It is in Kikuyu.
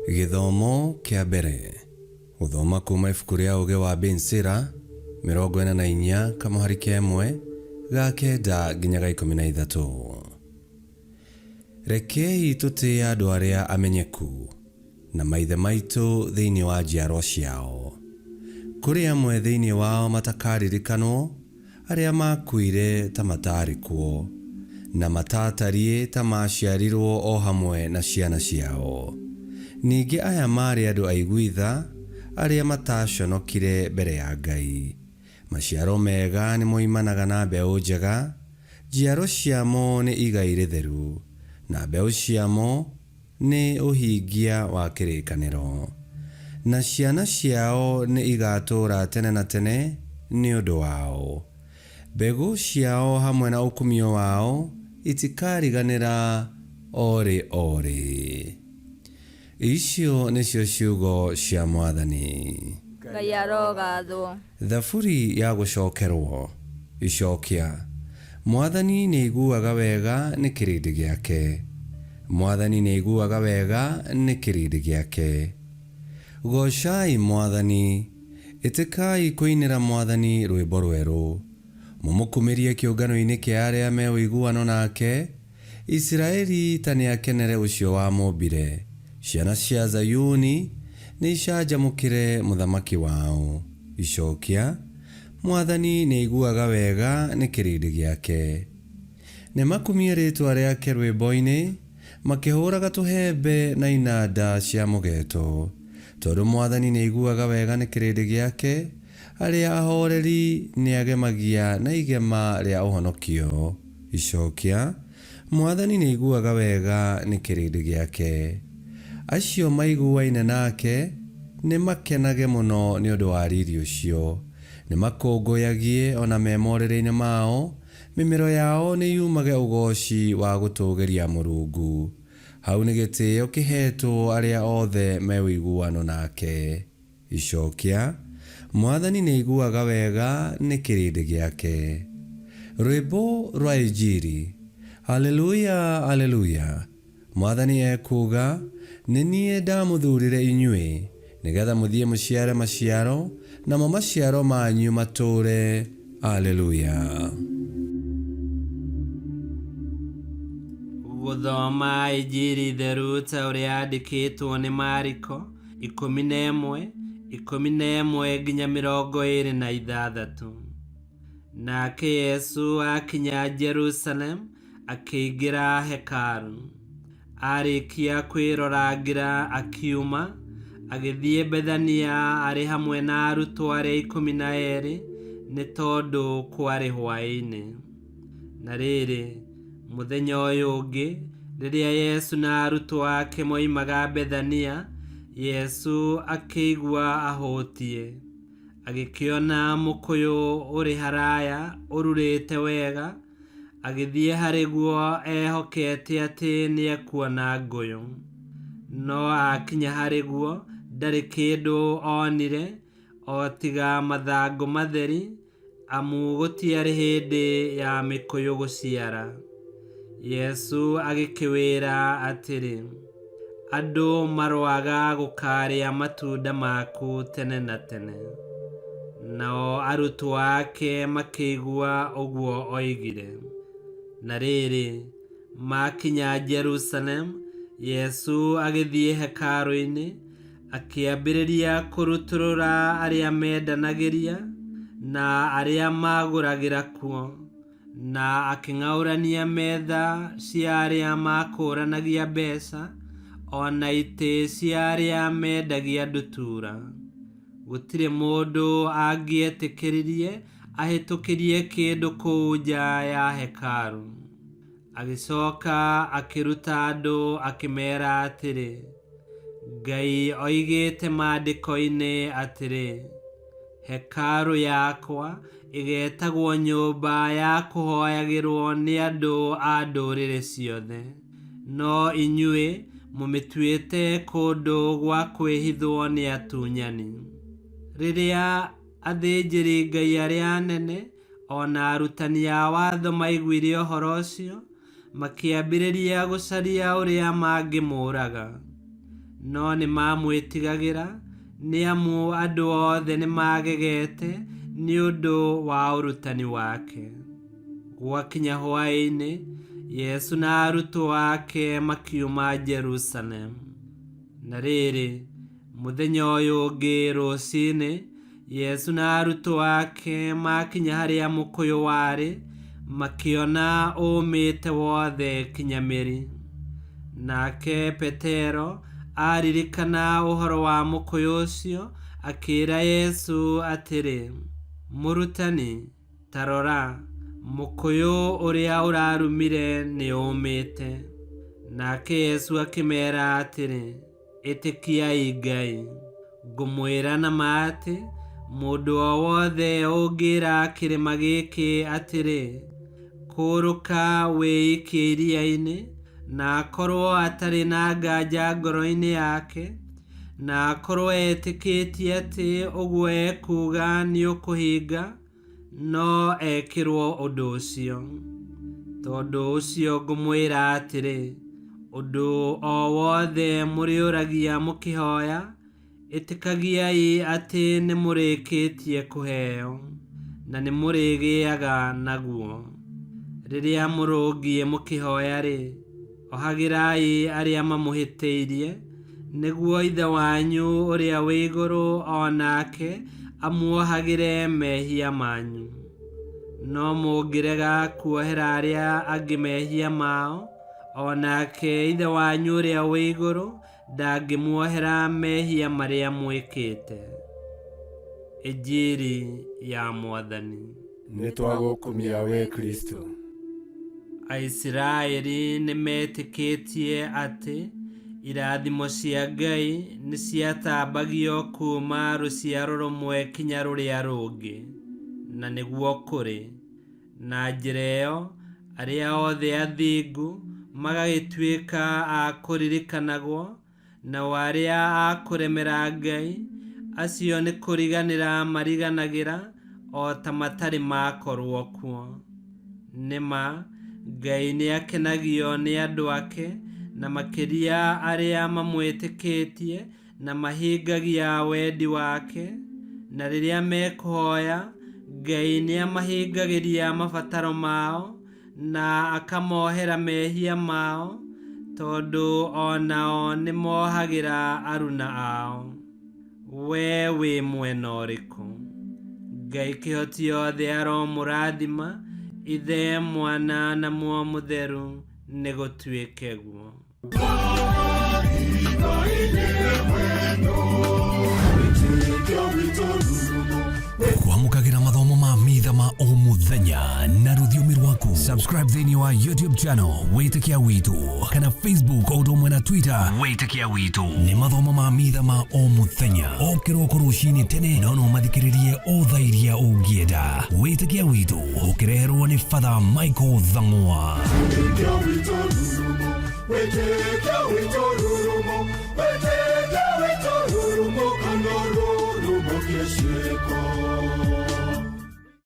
Gĩthomo kĩa mbere. Gũthoma kuma ibuku rĩa ũũgĩ wa Ben Sira, 44 kamũhari ka ĩmwe ga kenda nginya ga 13. Rekei tũtĩe andũ arĩa amenyeku, na maithe maitũ thĩinĩ wa njiarwa ciao. Kũrĩ amwe thĩinĩ wao matakaririkanwo, arĩa maakuire ta mataarĩ kuo, na mataatariĩ ta maaciarirũo o hamwe na ciana ciao. Ningĩ aya maarĩ andũ aigui tha, arĩa mataaconokire mbere ya Ngai. Maciaro mega nĩmoimanaga na mbeũ njega, njiaro ciamo nĩ igai rĩtheru, na mbeũ ciamo nĩ ũhingia wa kĩrĩkanĩro. Na ciana ciao nĩ igaatũũra tene na tene nĩ ũndũ wao. Mbegũ ciao hamwe na ũkumio wao itikariganĩra o rĩ o rĩ. Icio nĩcio ciugo cia Mwathani. Ngai arogathwo. Thaburi ya gũcokerwo. Icokia. Mwathani nĩaiguaga wega nĩ kĩrĩndĩ gĩake. Mwathani nĩaiguaga wega nĩ kĩrĩndĩ gĩake. Goocai Mwathani, ĩtĩkai kũinĩra Mwathani rwĩmbo rwerũ, mũmũkumĩrie kĩũngano-inĩ kĩa arĩa me ũiguano nake, Isiraeli ta nĩakenere ũcio wamũmbire, ciana cia Zayuni nĩicanjamũkĩre Mũthamaki wao. Icokia. Mwathani nĩaiguaga wega nĩ kĩrĩndĩ gĩake. Nĩmakumie rĩĩtwa rĩake rwĩmbo-inĩ, makĩhũũraga tũhembe na inanda cia mũgeeto. Tondũ Mwathani nĩaiguaga wega nĩ kĩrĩndĩ gĩake, arĩa ahooreri nĩagemagia na igema rĩa ũhonokio. Icokia. Mwathani nĩaiguaga wega nĩ kĩrĩndĩ gĩake. Acio maiguaine nake nĩmakenage mũno nĩ ũndũ wa riri ũcio. Nĩmakũngũyagie o na me morĩrĩ-inĩ mao, mĩmero yao nĩyumage ũgooci wa gũtũũgĩria Mũrungu. Hau nĩ gĩtĩo kĩheetwo arĩa othe me ũiguano nake. Icokia, Mwathani nĩaiguaga wega nĩ kĩrĩndĩ gĩake. Rwĩmbo rwa Injiri. Haleluya, Haleluya! Mwathani ekuuga, Nĩ niĩ ndamũthurire inyuĩ, nĩ getha mũthiĩ mũciare maciaro, namo maciaro manyu matũũre. Aleluya. Gũthoma Injiri theru ta ũrĩa yandĩkĩtwo nĩ Mariko, 11, 11 nginya 26. Nake Yesu aakinya Jerusalemu, akĩingĩra hekarũ. Aarĩkia kwĩrorangĩra akiuma, agĩthiĩ Bethania arĩ hamwe na arutwo arĩa 12, nĩ tondũ kwarĩ hwaĩ-inĩ. Na rĩrĩ, mũthenya ũyũ ũngĩ, rĩrĩa Yesu na arutwo ake moimaga Bethania, Yesu akĩigua ahũtiĩ. Agĩkĩona mũkũyũ ũrĩ haraya ũrurĩte wega, agĩthiĩ harĩ guo ehokete atĩ nĩekuona ngũyũ. No aakinya harĩ guo, ndarĩ kĩndũ onire, o tiga mathangũ matheri, amu gũtiarĩ hĩndĩ ya mĩkũyũ gũciara. Yesu agĩkĩwĩra atĩrĩ, Andũ maroaga gũkaarĩa matunda maku tene na tene. Nao arutwo ake makĩigua ũguo oigire. Na rĩrĩ, maakinya Jerusalemu, Yesu agĩthiĩ hekarũ-inĩ, akĩambĩrĩria kũrutũrũra arĩa meendanagĩria na arĩa maagũragĩra kuo. Na akĩng'aũrania metha cia arĩa maakũũranagia mbeca, o na itĩ cia arĩa meendagia ndutura. Gũtirĩ mũndũ angĩetĩkĩririe ahĩtũkĩrie kĩndũ kũu nja ya hekarũ. Agĩcoka akĩruta andũ akĩmeera atĩrĩ, Ngai oigĩte Maandĩko-inĩ atĩrĩ, 'Hekarũ yakwa ĩgeetagwo nyũmba ya kũhoyagĩrũo nĩ andũ a ndũrĩrĩ ciothe, no inyuĩ mũmĩtuĩte kũndũ gwa kwĩhithwo nĩ atunyani. Rĩrĩa athĩnjĩri-Ngai arĩa anene o na arutani a watho maiguire ũhoro ũcio, makĩambĩrĩria gũcaria ũrĩa mangĩmũũraga. No nĩmamwĩtigagĩra, nĩ amu andũ othe nĩmagegete nĩ ũndũ wa ũrutani wake. Gwakinya hwaĩ-inĩ, Yesu na arutwo ake makiuma Jerusalemu. Na rĩrĩ, mũthenya ũyũ ũngĩ rũcinĩ, Yesu na arutwo ake makinya harĩa mũkũyũ warĩ, makĩona ũmĩte wothe kinya mĩri. Nake Petero aririkana ũhoro wa mũkũyũ ũcio, akĩĩra Yesu atĩrĩ, Mũrutani, ta rora, mũkũyũ ũrĩa ũrarumire nĩũmĩte. Nake Yesu akĩmeera atĩrĩ, Ĩtĩkiai Ngai. Ngũmwĩra na ma atĩ, mũndũ o wothe ũngĩĩra kĩrĩma gĩkĩ atĩrĩ, 'Kũũrũka wĩikie iria-inĩ,' na akorwo atarĩ na nganja ngoro-inĩ yake, na akorwo etĩkĩtie atĩ ũguo ekuuga nĩũkũhinga, no ekĩrwo ũndũ ũcio. Tondũ ũcio ngũmwĩra atĩrĩ, ũndũ o wothe mũrĩũragia mũkĩhoya, ĩtĩkagiai atĩ nĩmũrĩkĩtie kũheo, na nĩmũrĩgĩaga naguo. Rĩrĩa mũrũngiĩ mũkĩhoya-rĩ, ohagĩrai arĩa mamũhĩtĩirie, nĩguo Ithe wanyu ũrĩa wĩ igũrũ o nake amuohagĩre mehia manyu. No mũngĩrega kuohera arĩa angĩ mehia mao, o nake Ithe wanyu ũrĩa wĩ igũrũ ndangĩmuohera mehia marĩa mwĩkĩte. Injiri ya Mwathani. Nĩtwagũkumia we Kristo. Aisiraeli nĩmetĩkĩtie atĩ irathimo cia Ngai nĩciatambagio kuuma rũciaro rũmwe kinya rũrĩa rũngĩ, na nĩguo kũrĩ. Na njĩra ĩyo, arĩa othe athingu magagĩtuĩka a kũririkanagwo, nao arĩa a kũremera Ngai, acio nĩ kũriganĩra mariganagĩra o ta matarĩ makorwo kuo. Nĩ ma, Ngai nĩakenagio nĩ andũ ake, na makĩria arĩa mamwĩtĩkĩtie na mahingagia wendi wake, na rĩrĩa mekũhoya, Ngai nĩamahingagĩria mabataro mao na akamohera mehia mao, tondũ o nao nĩmohagĩra aruna ao. We wĩ mwena ũrĩkũ? Ngai kĩhoti yothe aromũrathima, Ithe, Mwana na Muoyo Mũtheru, nĩgũtuĩke guo. Kwamũkagĩra mathomo ma mitha ma o mũthenya na rũthiomi rwaku. Subscribe thĩinĩ wa YouTube channel Wĩtĩkia Witũ kana Facebook o ũndũ ũmwe na Twitter Wĩtĩkia Witũ. Nĩ mathomo ma mitha ma o mũthenya o kĩroko rũcinĩ tene, no no mathikĩrĩrie o thaa iria ũngĩenda. Wĩtĩkia Witũ ũkĩreherwo nĩ Father Michael Thang'wa. Wĩtĩkia witũ rurumo, wĩtĩkia witũ rurumo, wĩtĩkia witũ rurumo, kana rurumo kĩciĩko.